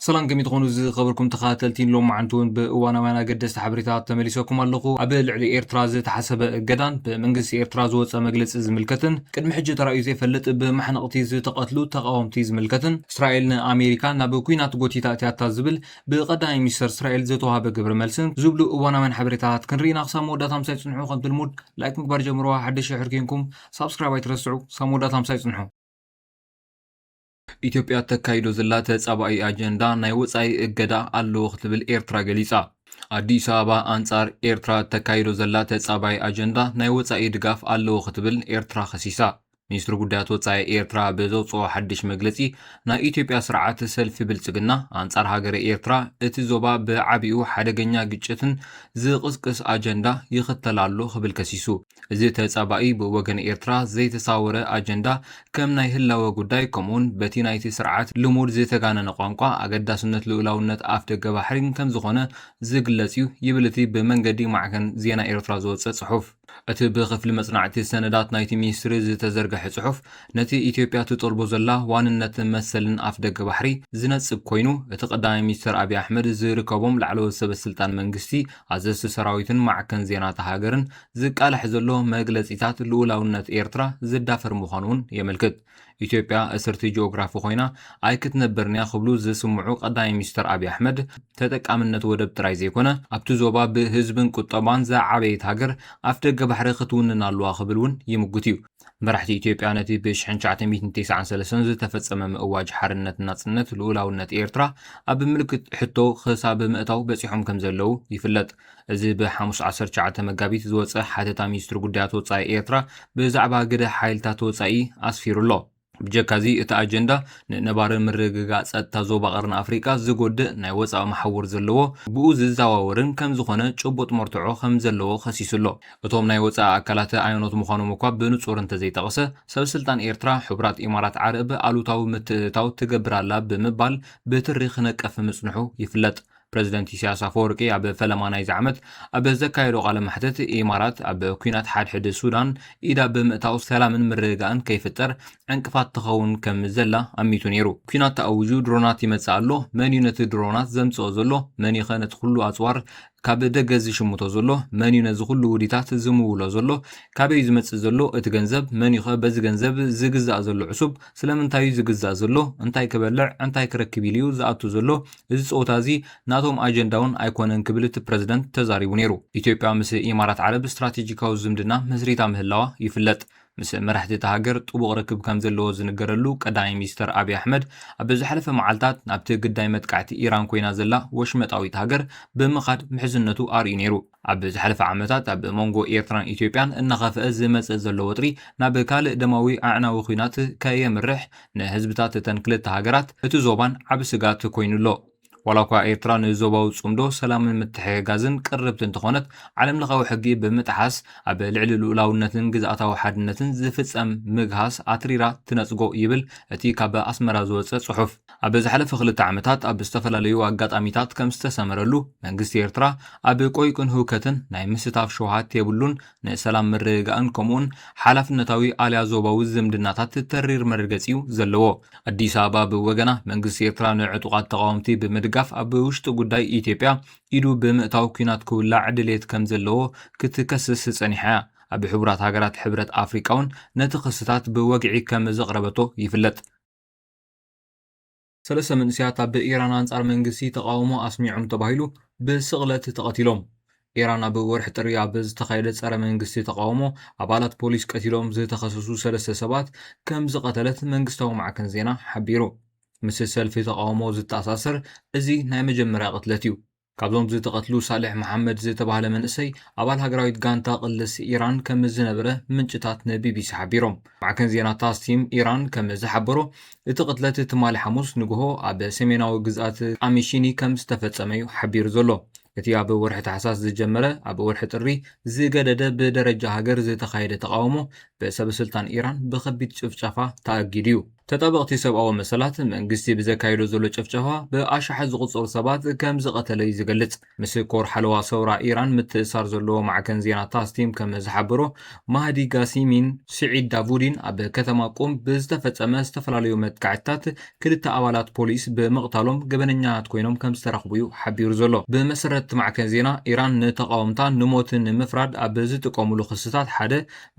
ሰላም፣ ከመይ ትኾኑ ዝኸበርኩም ተኸታተልቲ? ሎማዓንቲ እውን ብእዋናውያን ኣገደስቲ ሓበሬታት ተመሊሰኩም ኣለኹ። ኣብ ልዕሊ ኤርትራ ዝተሓሰበ እገዳን ብመንግስቲ ኤርትራ ዝወፀ መግለፂ ዝምልከትን ቅድሚ ሕጂ ተራእዩ ዘይፈልጥ ብማሕነቕቲ ዝተቐትሉ ተቓወምቲ ዝምልከትን እስራኤል ንኣሜሪካ ናብ ኲናት ጎቲታ እትያታ ዝብል ብቐዳማይ ሚኒስተር እስራኤል ዝተዋሃበ ግብረ መልስን ዝብሉ እዋናውያን ሓበሬታት ክንርኢ ኢና። ክሳብ መወዳእታ ምሳይ ጽንሑ። ከምቲ ልሙድ ላይክ ምግባር ጀምርዋ። ሓደሽ ድሕር ኬንኩም ሳብስክራይብ ኣይትረስዑ። ክሳብ መወዳእታ ምሳይ ጽንሑ። ኢትዮጵያ ተካይዶ ዘላ ተጻባኢ ኣጀንዳ ናይ ወጻኢ እገዳ ኣለዎ ክትብል ኤርትራ ገሊጻ። ኣዲስ ኣበባ፣ ኣንጻር ኤርትራ ተካይዶ ዘላ ተጻባኢ ኣጀንዳ ናይ ወጻኢ ድጋፍ ኣለዎ ክትብል ኤርትራ ከሲሳ። ሚኒስትሪ ጉዳያት ወጻኢ ኤርትራ ብዘውጽኦ ሓድሽ መግለጺ፣ ናይ ኢትዮጵያ ስርዓት ሰልፊ ብልጽግና ኣንጻር ሃገረ ኤርትራ እቲ ዞባ ብዓቢኡ ሓደገኛ ግጭትን ዝቕስቅስ ኣጀንዳ ይኽተል ኣሎ ክብል ከሲሱ። እዚ ተጻባኢ ብወገን ኤርትራ ዘይተሳወረ ኣጀንዳ ከም ናይ ህላወ ጉዳይ ከምኡውን በቲ ናይቲ ስርዓት ልሙድ ዝተጋነነ ቋንቋ ኣገዳስነት ልኡላውነት ኣፍደገ ባሕሪን ከም ዝኾነ ዝግለጽ እዩ ይብል እቲ ብመንገዲ ማዕከን ዜና ኤርትራ ዝወጸ ጽሑፍ። እቲ ብክፍሊ መጽናዕቲ ሰነዳት ናይቲ ሚኒስትሪ ዝተዘርግሐ ጽሑፍ ነቲ ኢትዮጵያ ትጠልቦ ዘላ ዋንነትን መሰልን ኣፍደገ ባሕሪ ዝነጽግ ኮይኑ፣ እቲ ቀዳማይ ሚኒስትር ኣብይ ኣሕመድ ዝርከቦም ላዕለዎት ሰበ ስልጣን መንግስቲ፣ ኣዘዝቲ ሰራዊትን ማዕከን ዜናታት ሃገርን ዝቃላሕ ዘሎ መግለጺታት ልኡላውነት ኤርትራ ዝዳፈር ምዃኑ እውን የመልክት። ኢትዮጵያ እስርቲ ጂኦግራፊ ኮይና ኣይክትነብርን እያ ክብሉ ዝስምዑ ቀዳማይ ሚኒስትር ኣብይ ኣሕመድ፣ ተጠቃምነት ወደብ ጥራይ ዘይኮነ፣ ኣብቲ ዞባ ብህዝብን ቁጠባን ዝዓበየት ሃገር ኣፍደገ ባሕሪ ክትውንን ኣለዋ ክብል እውን ይምጉት እዩ። መራሕቲ ኢትዮጵያ ነቲ ብ ሽሕን ትሽዓተ ሚእትን ተስዓን ሰለስተን ዝተፈጸመ ምእዋጅ ሓርነትን ናጽነት ልኡላውነት ኤርትራ ኣብ ምልክት ሕቶ ክሳብ ምእታው በጺሖም ከም ዘለዉ ይፍለጥ። እዚ ብሓሙስ ዓሰርተ ትሽዓተ መጋቢት ዝወጸ ሓተታ ሚኒስትሪ ጉዳያት ወጻኢ ኤርትራ ብዛዕባ ግደ ሓይልታት ወጻኢ ኣስፊሩ ኣሎ። ብጀካዚ፣ እቲ ኣጀንዳ ንነባሪ ምርግጋእ ጸጥታ ዞባ ቀርኒ ኣፍሪቃ ዝጎድእ ናይ ወጻኢ መሓውር ዘለዎ፣ ብኡ ዝዘዋወርን ከም ዝኾነ ጭቡጥ መርትዖ ከም ዘለዎ ከሲሱ ኣሎ። እቶም ናይ ወጻኢ ኣካላት ኣየኖት ምዃኖም እኳ ብንጹር እንተዘይጠቕሰ፣ ሰብ ስልጣን ኤርትራ፣ ሕቡራት ኢማራት ዓረብ ኣሉታዊ ምትእትታው ትገብር ኣላ ብምባል ብትሪ ክነቅፍ ምጽንሑ ይፍለጥ። ፕረዚደንት ኢሳያስ ኣፈወርቂ ኣብ ፈለማ ናይዚ ዓመት ኣብ ዘካየዶ ቃለ መሕትት፣ ኢማራት ኣብ ኲናት ሓድሕድ ሱዳን ኢዳ ብምእታው ሰላምን ምርግጋእን ከይፍጠር ዕንቅፋት ትኸውን ከም ዘላ ኣሚቱ ነይሩ። ኲናት ተኣዊጁ፣ ድሮናት ይመጽእ ኣሎ፣ መን እዩ ነቲ ድሮናት ዘምጽኦ ዘሎ? መን እዩ ኸ ነቲ ኩሉ ኣጽዋር ካብ ደገ ዝሽምቶ ዘሎ? መን እዩ ነዚ ኩሉ ውዲታት ዝምውሎ ዘሎ? ካበይ እዩ ዝመጽእ ዘሎ እቲ ገንዘብ? መን እዩ ኸ በዚ ገንዘብ ዝግዛእ ዘሎ ዕሱብ? ስለምንታይ እዩ ዝግዛእ ዘሎ? እንታይ ክበልዕ፣ እንታይ ክረክብ ኢሉ እዩ ዝኣቱ ዘሎ? እዚ ጸወታ እዚ ናቶም ኣጀንዳ እውን ኣይኮነን ክብል እቲ ፕረዚደንት ተዛሪቡ ነይሩ። ኢትዮጵያ ምስ ኢማራት ዓረብ ስትራቴጂካዊ ዝምድና መስሪታ ምህላዋ ይፍለጥ። ምስ መራሕቲ እታ ሃገር ጥቡቕ ርክብ ከም ዘለዎ ዝንገረሉ ቀዳማይ ሚኒስተር ኣብይ ኣሕመድ፣ ኣብ ዝሓለፈ መዓልታት ናብቲ ግዳይ መጥቃዕቲ ኢራን ኮይና ዘላ ወሽመጣዊት ሃገር ብምኻድ ምሕዝነቱ ኣርእዩ ነይሩ። ኣብ ዝሓለፈ ዓመታት ኣብ መንጎ ኤርትራን ኢትዮጵያን እናኸፍአ ዝመጽእ ዘሎ ወጥሪ ናብ ካልእ ደማዊ ኣዕናዊ ኲናት ከየምርሕ ንህዝብታት እተን ክልተ ሃገራት እቲ ዞባን ዓቢ ስግኣት ኮይኑ ኣሎ። ዋላ እኳ ኤርትራ ንዞባዊ ጽምዶ ሰላምን ምትሕግጋዝን ቅርብቲ እንተኾነት፣ ዓለምለኻዊ ሕጊ ብምጥሓስ ኣብ ልዕሊ ልኡላውነትን ግዝኣታዊ ሓድነትን ዝፍጸም ምግሃስ ኣትሪራ ትነጽጎ ይብል እቲ ካብ ኣስመራ ዝወጸ ጽሑፍ። ኣብ ዝሓለፈ ክልተ ዓመታት ኣብ ዝተፈላለዩ ኣጋጣሚታት ከም ዝተሰመረሉ፣ መንግስቲ ኤርትራ ኣብ ቆይቅን ህውከትን ናይ ምስታፍ ሸውሃት የብሉን፣ ንሰላም ምርግጋእን ከምኡውን ሓላፍነታዊ ኣልያ ዞባዊ ዝምድናታት ተሪር መርገጺ እዩ ዘለዎ። ኣዲስ ኣበባ ብወገና፣ መንግስቲ ኤርትራ ንዕጡቓት ተቓወምቲ ብምድጋፍ ኣብ ውሽጢ ጉዳይ ኢትዮጵያ ኢዱ ብምእታው ኲናት ክውላዕ ድሌት ከም ዘለዎ ክትከስስ ጸኒሓ እያ። ኣብ ሕቡራት ሃገራት ሕብረት ኣፍሪቃ እውን ነቲ ክስታት ብወግዒ ከም ዘቕረበቶ ይፍለጥ። ሰለስተ መንእሰያት ኣብ ኢራን ኣንጻር መንግስቲ ተቓውሞ ኣስሚዖም ተባሂሉ ብስቕለት ተቐቲሎም። ኢራን ኣብ ወርሒ ጥሪ ኣብ ዝተኻየደ ጸረ መንግስቲ ተቓውሞ ኣባላት ፖሊስ ቀቲሎም ዝተኸሰሱ ሰለስተ ሰባት ከም ዝቐተለት መንግስታዊ ማዕከን ዜና ሓቢሩ። ምስ ሰልፊ ተቓውሞ ዝተኣሳሰር እዚ ናይ መጀመርያ ቅትለት እዩ። ካብዞም ዝተቐትሉ ሳልሕ መሓመድ ዝተባህለ መንእሰይ ኣባል ሃገራዊት ጋንታ ቅልስ ኢራን ከም ዝነበረ ምንጭታት ንቢቢሲ ሓቢሮም። ማዕከን ዜና ታስቲም ኢራን ከም ዝሓበሮ፣ እቲ ቅትለት ትማሊ ሓሙስ ንግሆ ኣብ ሰሜናዊ ግዝኣት ቃሚሺኒ ከም ዝተፈጸመ እዩ ሓቢሩ ዘሎ። እቲ ኣብ ወርሒ ታሕሳስ ዝጀመረ፣ ኣብ ወርሒ ጥሪ ዝገደደ ብደረጃ ሃገር ዝተኻየደ ተቓውሞ ብሰበ ስልጣን ኢራን ብኸቢድ ጭፍጨፋ ተኣጊዱ እዩ። ተጣበቕቲ ሰብኣዊ መሰላት፣ መንግስቲ ብዘካየዶ ዘሎ ጨፍጨፋ ብኣሽሓት ዝቑጸሩ ሰባት ከም ዝቐተለ እዩ ዝገልጽ። ምስ ኮር ሓለዋ ሰውራ ኢራን ምትእሳር ዘለዎ ማዕከን ዜና ታስቲም ከም ዝሓበሮ፣ ማህዲ ጋሲሚን ስዒድ ዳቡዲን ኣብ ከተማ ቁም ብዝተፈጸመ ዝተፈላለዩ መጥቃዕትታት ክልተ ኣባላት ፖሊስ ብምቕታሎም ገበነኛታት ኮይኖም ከም ዝተረኽቡ እዩ ሓቢሩ ዘሎ። ብመሰረት እቲ ማዕከን ዜና፣ ኢራን ንተቓወምታ ንሞትን ንምፍራድ ኣብ ዝጥቀሙሉ ክስታት ሓደ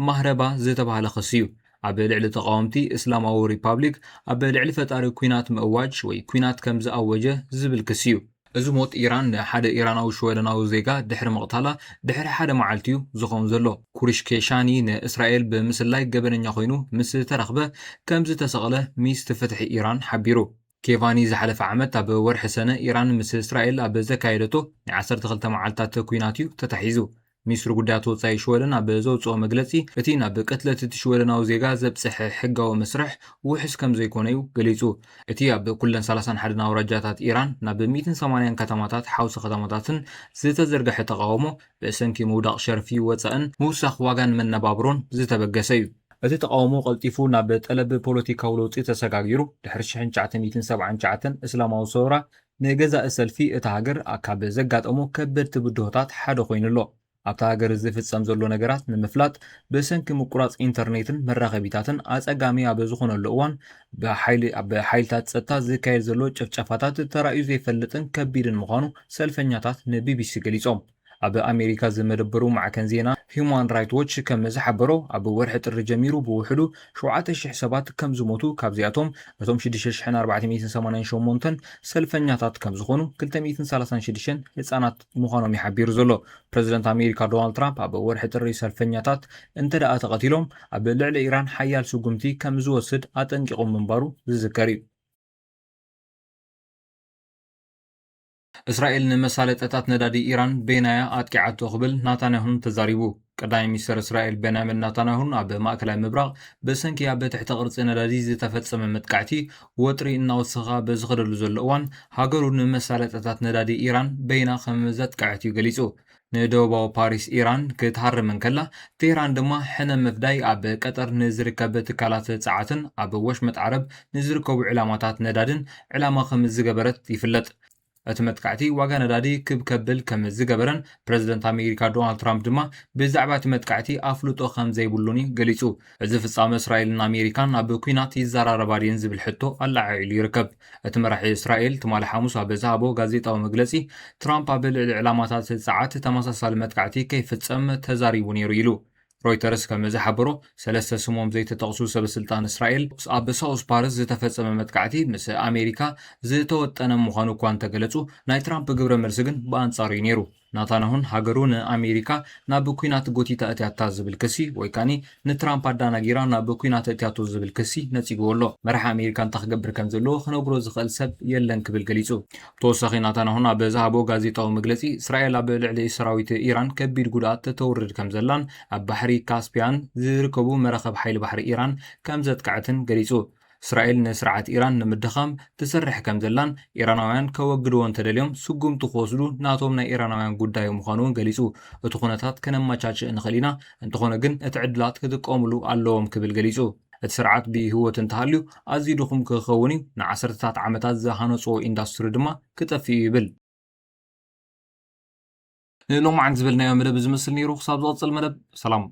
ማህረባ ዝተባህለ ክሲ እዩ። ኣብ ልዕሊ ተቓወምቲ እስላማዊ ሪፓብሊክ ኣብ ልዕሊ ፈጣሪ ኲናት ምእዋጅ ወይ ኲናት ከም ዝኣወጀ ዝብል ክሲ እዩ። እዚ ሞት ኢራን ንሓደ ኢራናዊ ሽወደናዊ ዜጋ ድሕሪ ምቕታላ ድሕሪ ሓደ መዓልቲ እዩ ዝኸውን ዘሎ። ኩሪሽ ኬሻኒ ንእስራኤል ብምስላይ ገበነኛ ኮይኑ ምስ ተረኽበ ከም ዝተሰቕለ ሚኒስትሪ ፍትሒ ኢራን ሓቢሩ። ኬቫኒ ዝሓለፈ ዓመት ኣብ ወርሒ ሰነ ኢራን ምስ እስራኤል ኣብ ዘካየደቶ ናይ ዓሰርተ ክልተ መዓልታት ኲናት እዩ ተታሒዙ። ሚኒስትሪ ጉዳያት ወጻኢ ሽወደን ኣብ ዘውጽኦ መግለጺ፣ እቲ ናብ ቅትለት እቲ ሽወደናዊ ዜጋ ዘብጽሐ ሕጋዊ መስርሕ ውሑስ ከም ዘይኮነ እዩ ገሊጹ። እቲ ኣብ ኩለን ሰላሳን ሓደን ኣውራጃታት ኢራን ናብ ሚእትን ሰማንያን ከተማታት ሓውሲ ከተማታትን ዝተዘርግሐ ተቓውሞ ብሰንኪ ምውዳቕ ሸርፊ ወጻእን ምውሳኽ ዋጋን መነባብሮን ዝተበገሰ እዩ። እቲ ተቓውሞ ቀልጢፉ ናብ ጠለብ ፖለቲካዊ ለውጢ ተሰጋጊሩ። ድሕሪ ሽሕን ትሽዓተ ሚእትን ሰብዓን ትሽዓተን እስላማዊ ሰውራ ንገዛኢ ሰልፊ እታ ሃገር ካብ ዘጋጠሙ ከበድቲ ብድሆታት ሓደ ኮይኑ ኣሎ። ኣብታ ሃገር ዝፍጸም ዘሎ ነገራት ንምፍላጥ ብሰንኪ ምቁራጽ ኢንተርኔትን መራኸቢታትን ኣጸጋሚ ኣብ ዝኾነሉ እዋን፣ ብሓይሊ፣ ኣብ ሓይልታት ጸጥታ ዝካየድ ዘሎ ጭፍጨፋታት ተራእዩ ዘይፈልጥን ከቢድን ምዃኑ ሰልፈኛታት ንቢቢሲ ገሊጾም። ኣብ ኣሜሪካ ዝመደበሩ ማዕከን ዜና ሂዩማን ራይት ዎች ከም ዝሓበሮ፣ ኣብ ወርሒ ጥሪ ጀሚሩ ብውሕዱ ሸውዓተ ሽሕ ሰባት ከም ዝሞቱ፣ ካብዚኣቶም እቶም ሽዱሽተ ሽሕን ኣርባዕተ ሚእትን ሰማንያን ሸሞንተን ሰልፈኛታት ከም ዝኾኑ፣ ክልተ ሚእትን ሰላሳን ሽዱሽተን ህጻናት ምዃኖም እዩ ሓቢሩ ዘሎ። ፕረዚደንት ኣሜሪካ ዶናልድ ትራምፕ ኣብ ወርሒ ጥሪ ሰልፈኛታት እንተ ደኣ ተቐቲሎም፣ ኣብ ልዕሊ ኢራን ሓያል ስጉምቲ ከም ዝወስድ ኣጠንቂቑ ምንባሩ ዝዝከር እዩ። እስራኤል ንመሳለጠታት ነዳዲ ኢራን በይናያ ኣጥቂዓቶ ክብል ናታንያሁን ተዛሪቡ። ቀዳማይ ሚኒስተር እስራኤል ቤንያሚን ናታንያሁን ኣብ ማእከላይ ምብራቕ ብሰንኪ ኣብ ትሕቲ ቅርጺ ነዳዲ ዝተፈጸመ መጥቃዕቲ ወጥሪ እናወሰኸ በዝኸደሉ ዘሎ እዋን፣ ሃገሩ ንመሳለጠታት ነዳዲ ኢራን በይና ከም ዘጥቅዐት እዩ ገሊጹ። ንደቡባዊ ፓሪስ ኢራን ክትሃርም እንከላ፣ ቴህራን ድማ ሕነ ምፍዳይ ኣብ ቀጠር ንዝርከብ ትካላት ጸዓትን ኣብ ወሽመጥ ዓረብ ንዝርከቡ ዕላማታት ነዳድን ዕላማ ከም ዝገበረት ይፍለጥ። እቲ መጥቃዕቲ ዋጋ ነዳዲ ክብ ከብል ከም ዝገበረን ፕረዚደንት ኣሜሪካ ዶናልድ ትራምፕ ድማ ብዛዕባ እቲ መጥቃዕቲ ኣፍልጦ ከም ዘይብሉን እዩ ገሊጹ። እዚ ፍጻመ እስራኤልን ኣሜሪካን ኣብ ኲናት ይዘራረባ ድየን ዝብል ሕቶ ኣለዓዒሉ ይርከብ። እቲ መራሒ እስራኤል ትማሊ ሓሙስ ኣብ ዝሃቦ ጋዜጣዊ መግለጺ፣ ትራምፕ ኣብ ልዕሊ ዕላማታት ጸዓት ተመሳሳሊ መጥቃዕቲ ከይፍጸም ተዛሪቡ ነይሩ ኢሉ። ሮይተርስ ከም ዝሓበሮ፣ ሰለስተ ስሞም ዘይተጠቕሱ ሰበስልጣን እስራኤል ኣብ ሳውስ ፓርስ ዝተፈጸመ መጥቃዕቲ ምስ ኣሜሪካ ዝተወጠነ ምዃኑ እኳ እንተገለጹ፣ ናይ ትራምፕ ግብረ መልሲ ግን ብኣንጻሩ እዩ ነይሩ። ናታንያሁን ሃገሩ ንኣሜሪካ ናብ ኲናት ጎቲታ እትያታ ዝብል ክሲ፣ ወይ ከኣኒ ንትራምፕ ኣዳናጊራ ናብ ኲናት እትያቶ ዝብል ክሲ ነጺግዎ ኣሎ። መራሒ ኣሜሪካ እንታይ ክገብር ከም ዘለዎ ክነግሮ ዝኽእል ሰብ የለን ክብል ገሊጹ። ብተወሳኺ ናታንያሁን ኣብ ዝሃቦ ጋዜጣዊ መግለጺ፣ እስራኤል ኣብ ልዕሊ ሰራዊት ኢራን ከቢድ ጉድኣት ተተውርድ ከም ዘላን ኣብ ባሕሪ ካስፒያን ዝርከቡ መራኸብ ሓይሊ ባሕሪ ኢራን ከም ዘጥቅዐትን ገሊጹ። እስራኤል ንስርዓት ኢራን ንምድኻም ትሰርሕ ከም ዘላን፣ ኢራናውያን ከወግድዎ እንተደልዮም ስጉምቲ ክወስዱ ናቶም ናይ ኢራናውያን ጉዳይ ምዃኑ እውን ገሊጹ። እቲ ኩነታት ከነመቻችእ ንኽእል ኢና፣ እንተኾነ ግን እቲ ዕድላት ክጥቀሙሉ ኣለዎም ክብል ገሊጹ። እቲ ስርዓት ብህይወት እንተሃልዩ ኣዝዩ ድኹም ክኸውን እዩ፣ ንዓሰርተታት ዓመታት ዝሃነጽዎ ኢንዳስትሪ ድማ ክጠፍእ እዩ ይብል። ንሎማዓንቲ ዝበልናዮ መደብ ዝመስል ነይሩ። ክሳብ ዝቐጽል መደብ ሰላም።